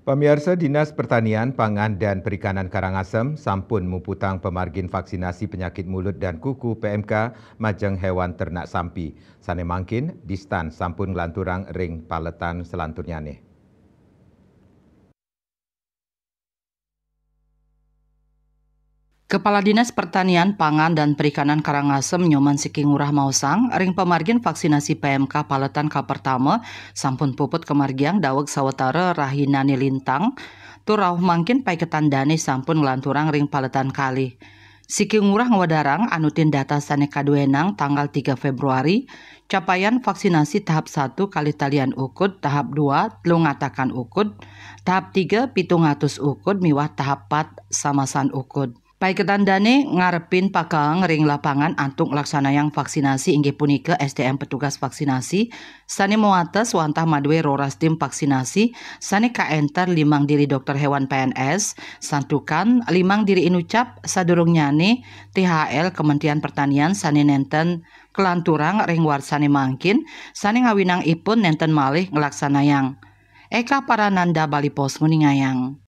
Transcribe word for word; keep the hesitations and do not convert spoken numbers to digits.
Pamiarsa, Dinas Pertanian, Pangan, dan Perikanan Karangasem sampun muputang pamargin vaksinasi penyakit mulut dan kuku P M K majeng hewan ternak sampi. Sane mangkin, distan sampun nglanturang ring paletan selanturnyane. Kepala Dinas Pertanian, Pangan, dan Perikanan Karangasem Nyoman Siki Ngurah maosang, ring pamargin vaksinasi P M K paletan kapertama sampun puput kamargiang daweg sawatara rahinane lintang, tur rauh mangkin paiketan dane sampun nglanturang ring paletan kalih. Siki Ngurah ngwedarang anutin data sane kaduenang tanggal tiga Februari, capaian vaksinasi tahap satu kalih talian ukud, tahap dua telung atakan ukud, tahap tiga pitung atus ukud, miwah tahap pat samasan ukud. Paiketan dane ngarepin pakaeng ring lapangan antuk nglaksanayang vaksinasi inggih punika S D M petugas vaksinasi sane mawates wantah madue roras tim vaksinasi sane kaenter limang diri dokter hewan P N S, santukan limang diri inucap sadurungnyane T H L Kementerian Pertanian sane nenten kalanturang ring warsane mangkin sane ngawinang ipun nenten malih nglaksanayang. Eka Parananda, Bali Post, nguningayang.